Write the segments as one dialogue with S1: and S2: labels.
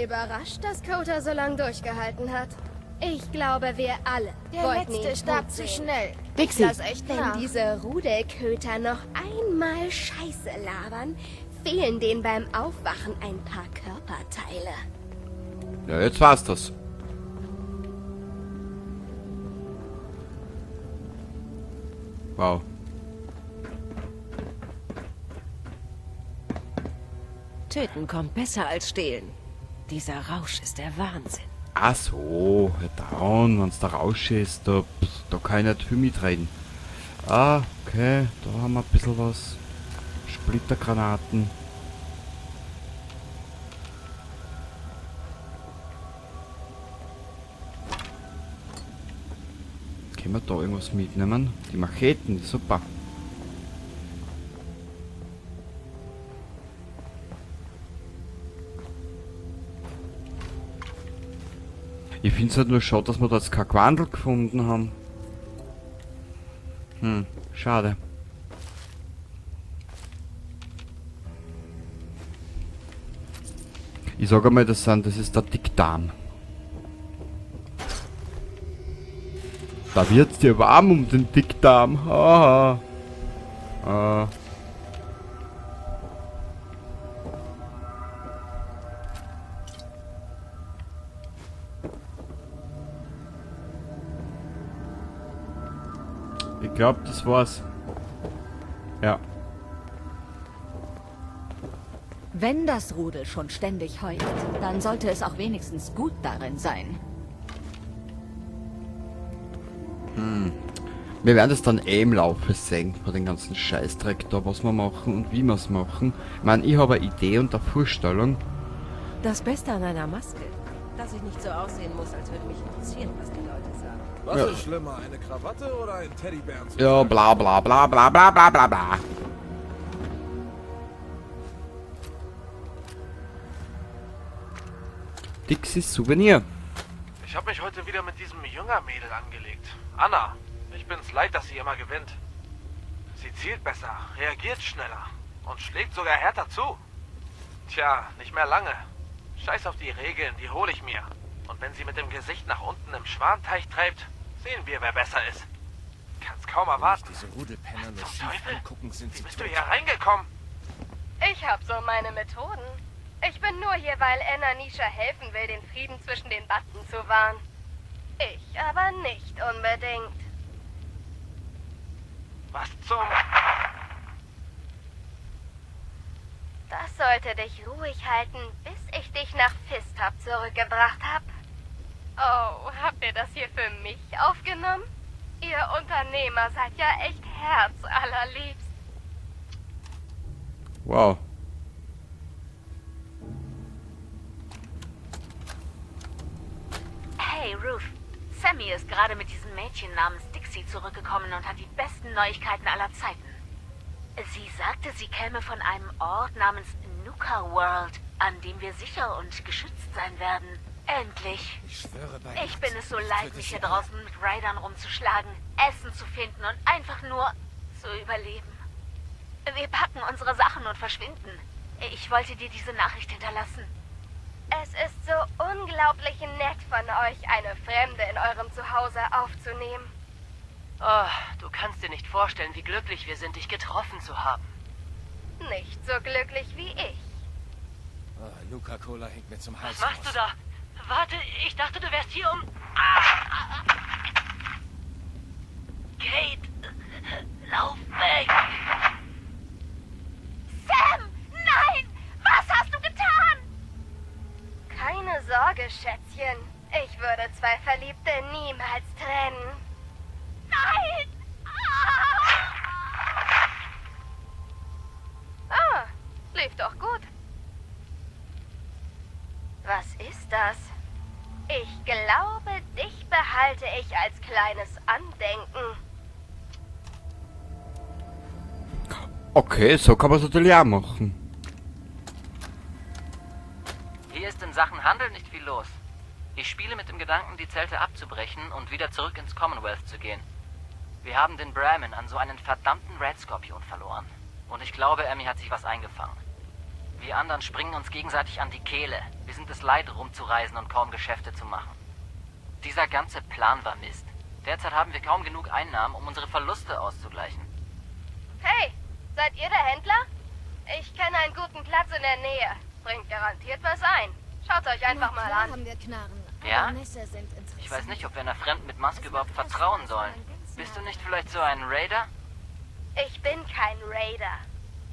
S1: Überrascht, dass Kota so lange durchgehalten hat. Ich glaube, wir alle
S2: Der
S1: wollten
S2: Letzte
S1: ihn
S2: starb
S1: tot
S2: zu
S1: sehen.
S2: schnell.
S3: Dixie.
S2: Lass echt
S1: Wenn
S2: nach.
S1: diese Rudelköter noch einmal Scheiße labern, fehlen denen beim Aufwachen ein paar Körperteile.
S4: Ja, jetzt war's das. Wow.
S3: Töten kommt besser als stehlen. Dieser Rausch ist der Wahnsinn.
S4: Ach so, ja down, wenn's der Rausch ist, da kann ich nicht viel mitreden. Ah, okay, da haben wir ein bisschen was. Splittergranaten. Können wir da irgendwas mitnehmen? Die Macheten, super. Ich find's halt nur schade, dass wir da jetzt kein Quandel gefunden haben. Schade. Ich sag einmal, das ist der Dickdarm. Da wird's dir warm um den Dickdarm. Haha. Ah. Ich glaub, das war's. Ja.
S5: Wenn das Rudel schon ständig heult, dann sollte es auch wenigstens gut darin sein.
S4: Wir werden das dann eh im Laufe sehen, bei den ganzen Scheißdreck da, was wir machen und wie wir's machen. Ich mein, ich habe eine Idee und eine Vorstellung.
S3: Das Beste an einer Maske, dass ich nicht so aussehen muss, als würde mich interessieren, was die Leute sagen.
S6: Was
S4: Ja.
S6: ist schlimmer, eine Krawatte oder ein Teddybären zu
S4: Ja,
S6: tragen?
S4: bla bla bla bla bla bla bla bla. Dixies Souvenir.
S7: Ich hab mich heute wieder mit diesem Jüngermädel angelegt. Anna, ich bin's leid, dass sie immer gewinnt. Sie zielt besser, reagiert schneller und schlägt sogar härter zu. Tja, nicht mehr lange. Scheiß auf die Regeln, die hol ich mir. Und wenn sie mit dem Gesicht nach unten im Schwanteich treibt, sehen wir, wer besser ist. Kann's kaum erwarten.
S8: Diese Rudelpenner nur
S7: Zum
S8: schief
S7: Teufel?
S8: angucken, sind
S7: Wie
S8: sie
S7: bist du
S8: tot.
S7: hier reingekommen?
S1: Ich hab so meine Methoden. Ich bin nur hier, weil Anna Nisha helfen will, den Frieden zwischen den Banden zu wahren. Ich aber nicht unbedingt.
S7: Was zum...
S1: Das sollte dich ruhig halten, bis ich dich nach Fisthub zurückgebracht hab. Oh, habt ihr das hier für mich aufgenommen? Ihr Unternehmer seid ja echt herzallerliebst.
S4: Wow.
S9: Hey, Ruth. Sammy ist gerade mit diesem Mädchen namens Dixie zurückgekommen und hat die besten Neuigkeiten aller Zeiten. Sie sagte, sie käme von einem Ort namens Nuka World, an dem wir sicher und geschützt sein werden. Endlich.
S8: Ich schwöre bei
S9: Ich
S8: Gott,
S9: bin es so
S8: ich
S9: leid,
S8: töte
S9: mich
S8: sie
S9: hier
S8: alle.
S9: draußen mit Raidern rumzuschlagen, Essen zu finden und einfach nur zu überleben. Wir packen unsere Sachen und verschwinden. Ich wollte dir diese Nachricht hinterlassen.
S1: Es ist so unglaublich nett von euch, eine Fremde in eurem Zuhause aufzunehmen.
S10: Oh, du kannst dir nicht vorstellen, wie glücklich wir sind, dich getroffen zu haben.
S1: Nicht so glücklich wie ich.
S8: Ah, Nuka Cola hängt mir zum Hals
S10: Was machst du
S8: raus.
S10: da? Warte, ich dachte, du wärst hier um... Ah! Kate, lauf weg!
S9: Sam! Nein! Was hast du getan?
S1: Keine Sorge, Schätzchen. Ich würde zwei Verliebte niemals trennen.
S9: Nein!
S1: Ah, lief doch gut. Was ist das? Ich glaube, dich behalte ich als kleines Andenken.
S4: Okay, so kann man's natürlich auch machen.
S10: Hier ist in Sachen Handel nicht viel los. Ich spiele mit dem Gedanken, die Zelte abzubrechen und wieder zurück ins Commonwealth zu gehen. Wir haben den Brahmin an so einen verdammten Red Scorpion verloren. Und ich glaube, Emmy hat sich was eingefangen. Wir anderen springen uns gegenseitig an die Kehle. Wir sind es leid, rumzureisen und kaum Geschäfte zu machen. Dieser ganze Plan war Mist. Derzeit haben wir kaum genug Einnahmen, um unsere Verluste auszugleichen.
S1: Hey, seid ihr der Händler? Ich kenne einen guten Platz in der Nähe. Bringt garantiert was ein. Schaut euch einfach
S2: Na
S1: mal
S2: klar
S1: an.
S2: haben wir Knarren, aber
S10: Ja?
S2: Messer sind interessant.
S10: Ich weiß nicht, ob wir einer Fremden mit Maske
S2: Es
S10: überhaupt
S2: macht erst
S10: vertrauen
S2: Spaß,
S10: sollen.
S2: wenn man ganz
S10: Bist du
S2: nah
S10: nicht
S2: dran
S10: vielleicht so ein Raider?
S1: Ich bin kein Raider.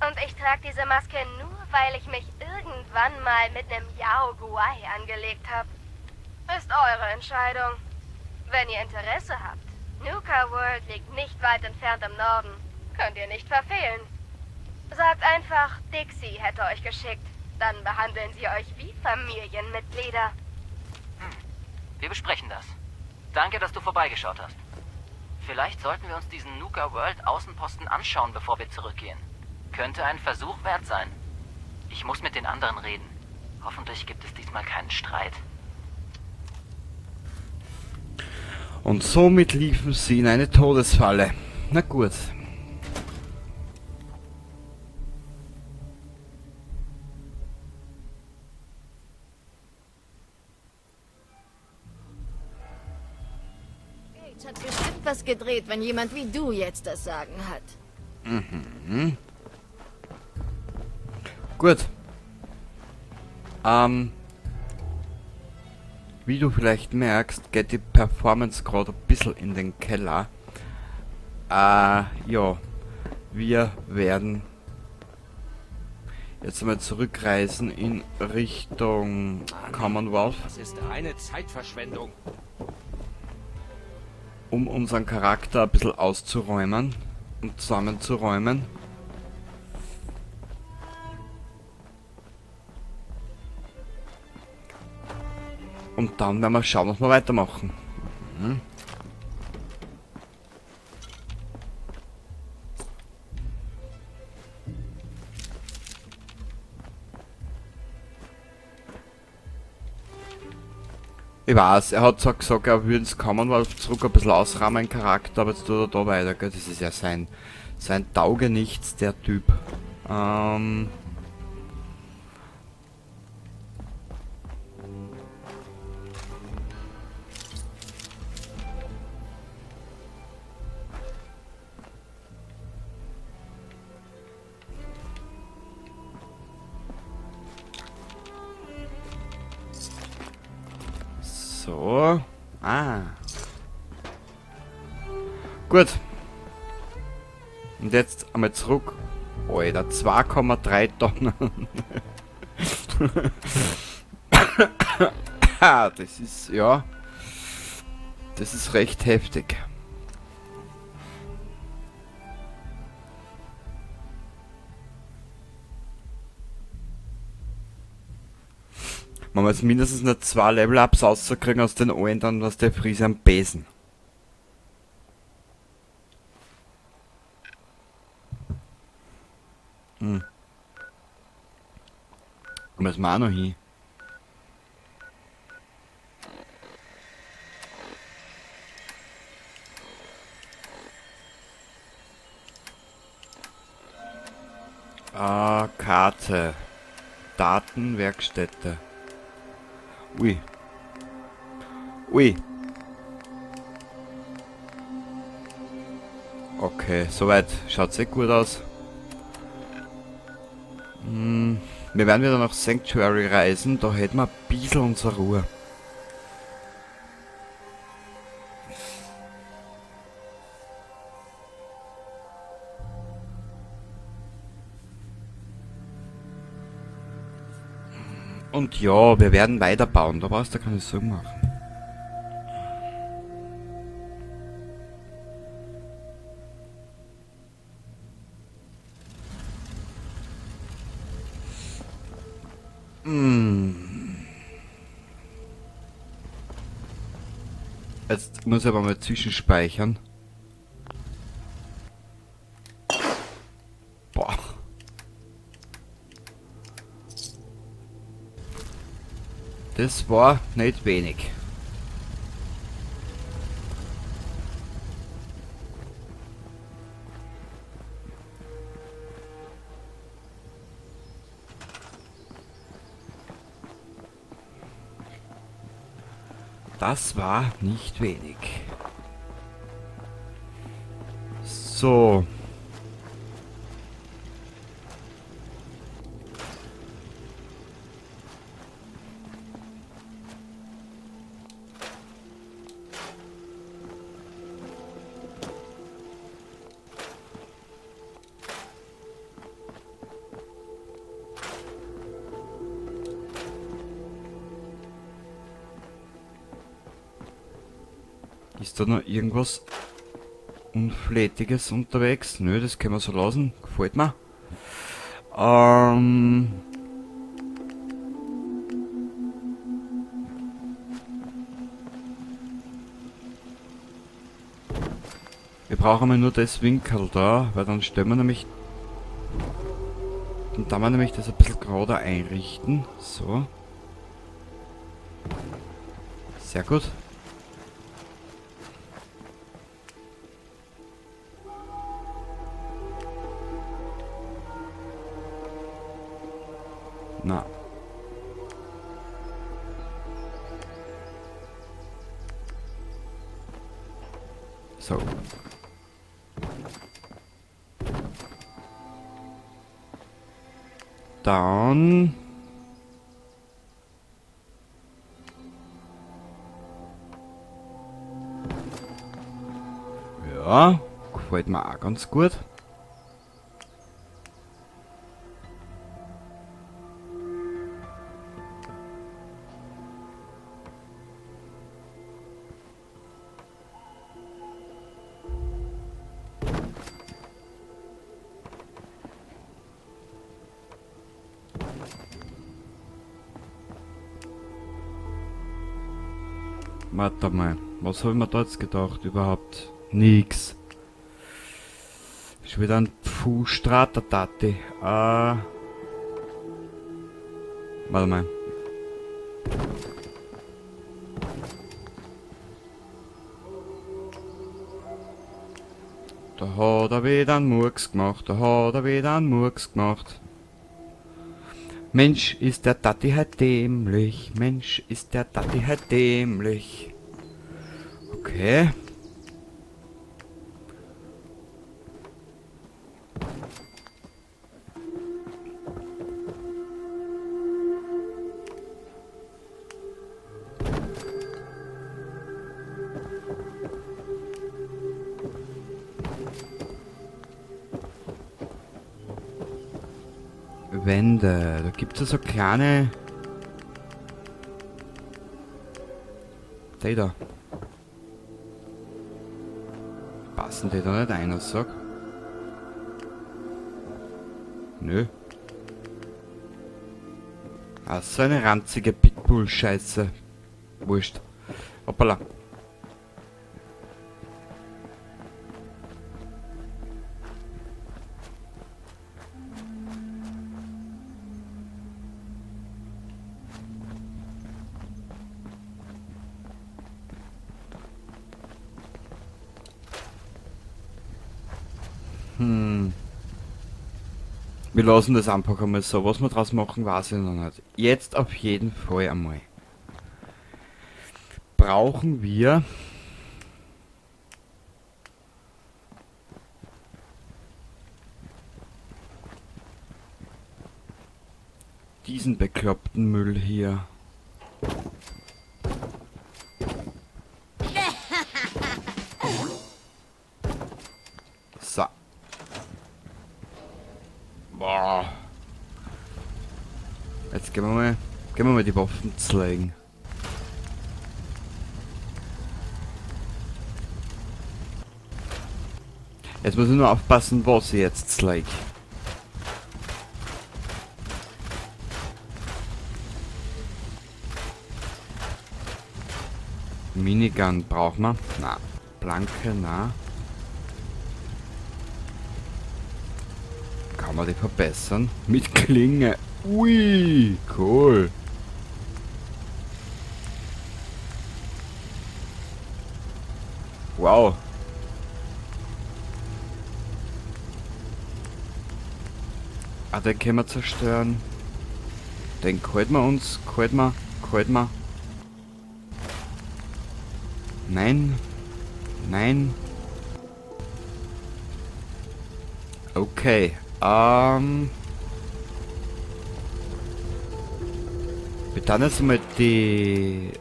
S1: Und ich trage diese Maske nur, weil ich mich irgendwann mal mit einem Yao Guai angelegt habe. Ist eure Entscheidung. Wenn ihr Interesse habt, Nuka World liegt nicht weit entfernt im Norden. Könnt ihr nicht verfehlen. Sagt einfach, Dixie hätte euch geschickt. Dann behandeln sie euch wie Familienmitglieder.
S10: Wir besprechen das. Danke, dass du vorbeigeschaut hast. Vielleicht sollten wir uns diesen Nuka World Außenposten anschauen, bevor wir zurückgehen. Könnte ein Versuch wert sein. Ich muss mit den anderen reden. Hoffentlich gibt es diesmal keinen Streit.
S4: Und somit liefen sie in eine Todesfalle. Na gut.
S2: Gage hat bestimmt was gedreht, wenn jemand wie du jetzt das Sagen hat.
S4: Gut. Wie du vielleicht merkst, geht die Performance gerade ein bisschen in den Keller. Ja. Wir werden jetzt einmal zurückreisen in Richtung Commonwealth.
S8: Das ist reine Zeitverschwendung.
S4: Um unseren Charakter ein bisschen auszuräumen und zusammenzuräumen. Und dann werden wir schauen, was wir weitermachen. Ich weiß, er hat zwar gesagt, er würde ins Commonwealth zurück ein bisschen ausrahmen, Charakter, aber jetzt tut er da weiter, gell? Das ist ja sein Taugenichts, der Typ. So. Ah. Gut. Und jetzt einmal zurück. Alter, 2,3 Tonnen. Das ist, ja. Das ist recht heftig. Wenn wir jetzt mindestens noch 2 Level-Ups rauszukriegen aus den allen, dann was der Friese am Besen. Da müssen wir auch noch hin. Ah, Karte. Datenwerkstätte. Ui. Ui. Okay, soweit schaut's eh gut aus. Wir werden wieder nach Sanctuary reisen, da hätten wir ein bisschen unsere Ruhe. Und ja, wir werden weiterbauen, da brauchst du keine Sorgen machen. Jetzt muss ich aber mal zwischenspeichern. Boah. Das war nicht wenig. Das war nicht wenig. So. Ist da noch irgendwas Unflätiges unterwegs? Nö, das können wir so lassen. Gefällt mir. Wir brauchen einmal nur das Winkel da, weil dann stellen wir nämlich... Dann kann man nämlich das ein bisschen gerader einrichten. So. Sehr gut. Na. So. Dann. Ja, gefällt mir auch ganz gut. Warte mal, was hab ich mir da jetzt gedacht überhaupt? Nix. Schon wieder ein Pfuh-Strata-Tati. Warte mal. Da hat er wieder einen Murks gemacht, da hat er wieder einen Murks gemacht. Mensch, ist der Tati halt dämlich. Mensch, ist der Tati halt dämlich. Okay. Wände. Da gibt's ja so kleine... Die da. Passen die da nicht ein, sag? Nö. Ah, so eine ranzige Pitbull-Scheiße. Wurscht. Hoppala. Wir lassen das einfach einmal so. Was wir draus machen, weiß ich noch nicht. Jetzt auf jeden Fall einmal. Brauchen wir diesen bekloppten Müll hier. So. Boah. Jetzt gehen wir mal die Waffen zerlegen. Jetzt muss ich nur aufpassen, was ich jetzt zerlege. Minigun brauchen wir. Na, Planke, na. Kann man die verbessern? Mit Klinge. Ui, cool. Wow. Ah, den können wir zerstören. Den halten wir uns. Halten wir. Halten wir. Nein. Nein. Okay. Wir dann jetzt mal die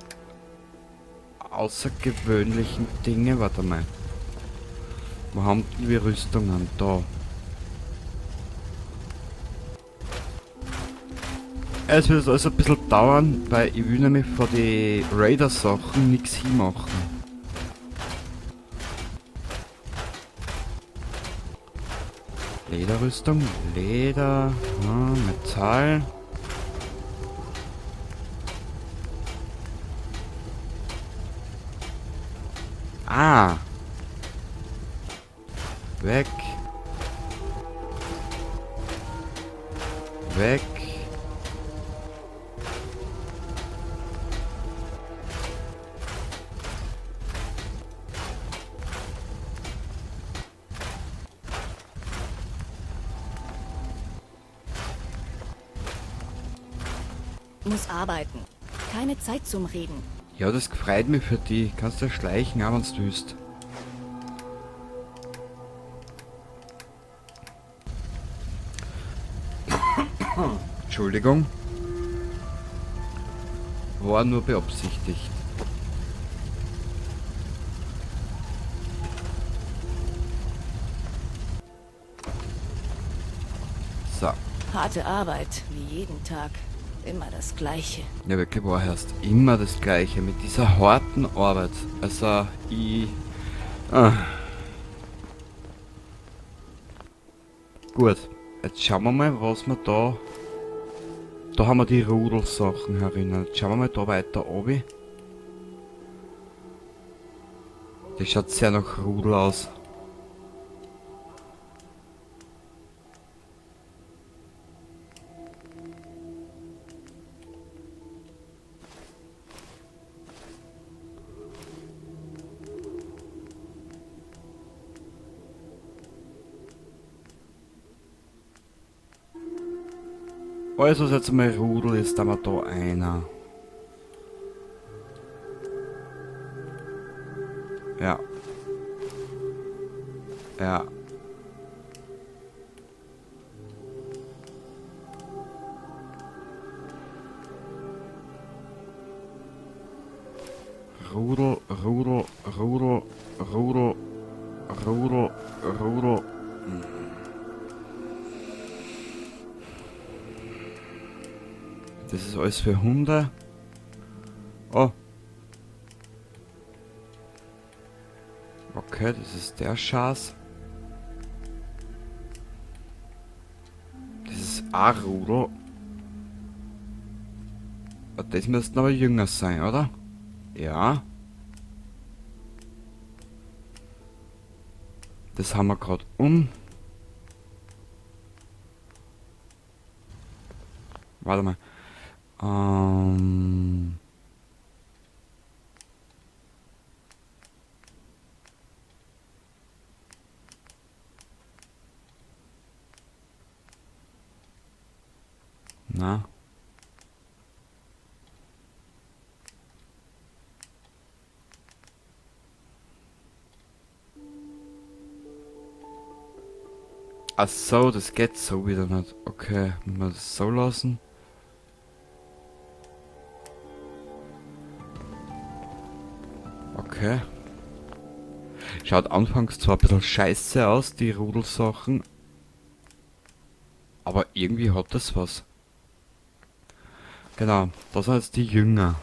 S4: außergewöhnlichen Dinge. Warte mal. Wo haben wir Rüstungen? Da. Es wird alles ein bisschen dauern, weil ich will nämlich vor die Raider-Sachen nichts hinmachen. Lederrüstung, Leder, Metall. Ah. Weg. Weg.
S2: Muss arbeiten. Keine Zeit zum Reden.
S4: Ja, das freut mich für die. Kannst du schleichen, auch wenn's du willst. Entschuldigung. War nur beabsichtigt. So.
S2: Harte Arbeit, wie jeden Tag. Immer das Gleiche.
S4: Ja, wirklich war erst immer das Gleiche mit dieser harten Arbeit. Also, ich... Ah. Gut, jetzt schauen wir mal, was wir da... Da haben wir die Rudelsachen herinnen. Jetzt schauen wir mal da weiter runter. Das schaut sehr nach Rudel aus. Alles, was jetzt mal Rudel ist, da haben wir da einer. Ja. Ja. Rudel, Rudel, Rudel, Rudel, Rudel, Rudel. Das ist alles für Hunde. Oh. Okay, das ist der Schatz. Das ist auch Rudel. Das müssten aber jünger sein, oder? Ja. Das haben wir grad um. Warte mal. Na? Ach so, das geht so wieder nicht. Okay, müssen wir das so lassen. Okay. Schaut anfangs zwar ein bisschen scheiße aus, die Rudelsachen. Aber irgendwie hat das was. Genau, das sind jetzt die Jünger.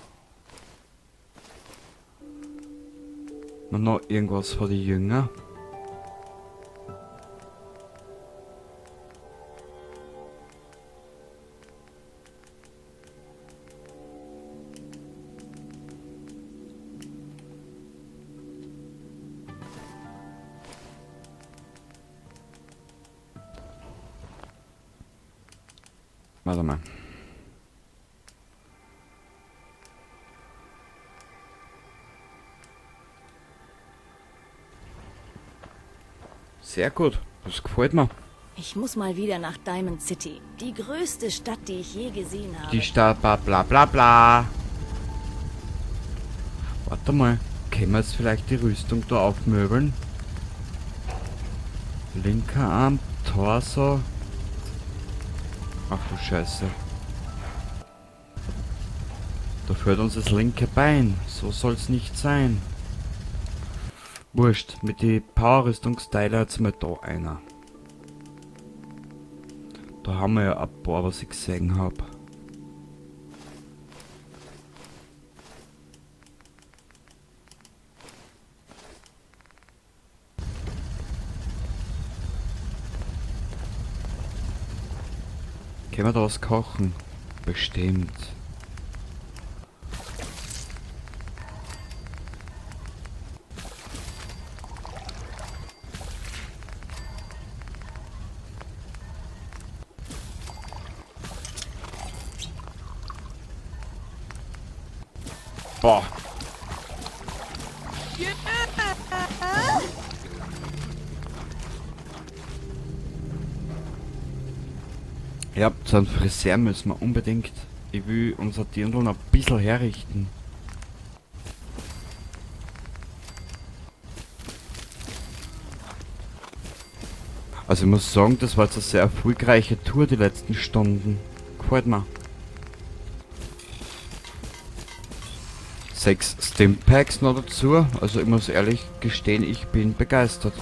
S4: Noch irgendwas für die Jünger. Warte mal. Sehr gut, das gefällt mir.
S2: Ich muss mal wieder nach Diamond City. Die größte Stadt, die ich je gesehen habe.
S4: Die Stadt, bla bla bla bla. Warte mal. Können wir jetzt vielleicht die Rüstung da aufmöbeln? Linker Arm, Torso. Ach du Scheiße. Da fehlt uns das linke Bein. So soll's nicht sein. Wurscht, mit die Power-Rüstungsteile hat's mal da einer. Da haben wir ja ein paar, was ich gesehen hab. Können wir da was kochen? Bestimmt. Boah. Ja, zu einem Friseur müssen wir unbedingt. Ich will unser Dirndl noch ein bisschen herrichten. Also ich muss sagen, das war jetzt eine sehr erfolgreiche Tour die letzten Stunden. Gefällt mir. 6 Stimpacks noch dazu. Also ich muss ehrlich gestehen, ich bin begeistert.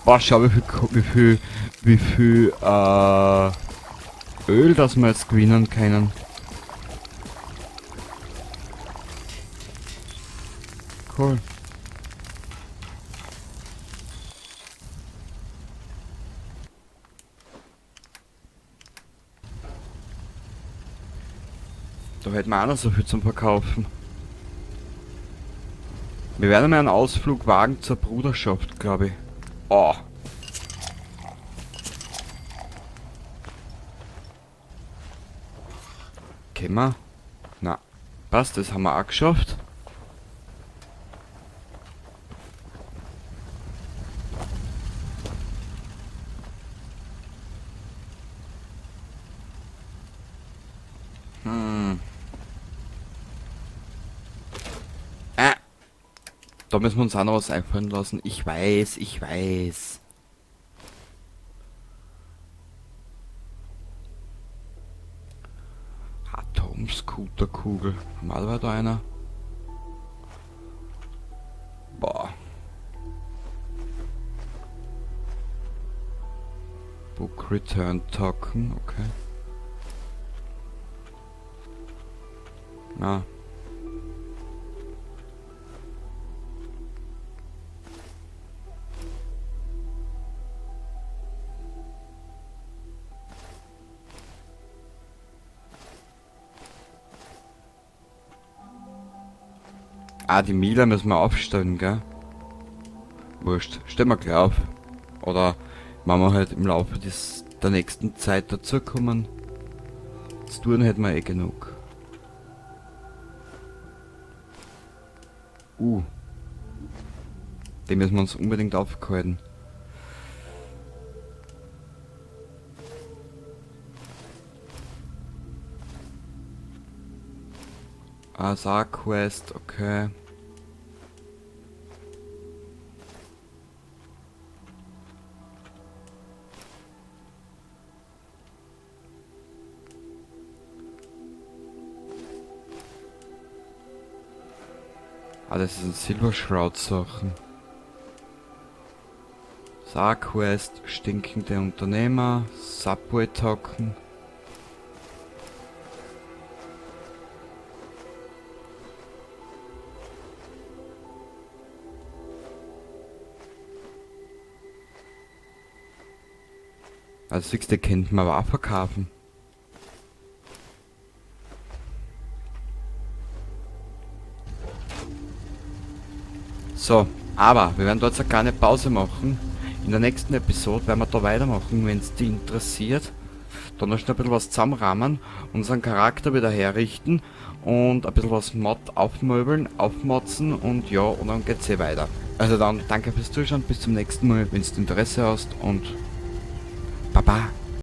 S4: Boah, schau wie viel Öl, das wir jetzt gewinnen können. Cool. Da hätten wir auch noch so viel zum Verkaufen. Wir werden mal einen Ausflug wagen zur Bruderschaft, glaub ich. Oh. Können wir? Na, passt, das haben wir auch geschafft. Da müssen wir uns auch noch was einfallen lassen. Ich weiß, ich weiß. Atomscooterkugel. Mal war da einer. Boah. Book Return Token, okay. Na. Ah, die Mila müssen wir aufstellen, gell? Wurscht, stellen wir gleich auf. Oder machen wir halt im Laufe der nächsten Zeit dazukommen. Zu tun hätten wir eh genug. Den müssen wir uns unbedingt aufhalten. Ah, Sarquest, okay. Ah, das sind Silver Shroud Sachen. Sarquest, stinkende Unternehmer, Subway Token. Also siehst du, könnten wir aber auch verkaufen. So, aber wir werden dort jetzt eine kleine Pause machen. In der nächsten Episode werden wir da weitermachen, wenn's dich interessiert. Dann noch schnell ein bisschen was zusammenrahmen, unseren Charakter wieder herrichten und ein bisschen was Mod aufmöbeln, aufmotzen und ja, und dann geht's eh weiter. Also dann, danke fürs Zuschauen, bis zum nächsten Mal, wenn's Interesse hast und Baba.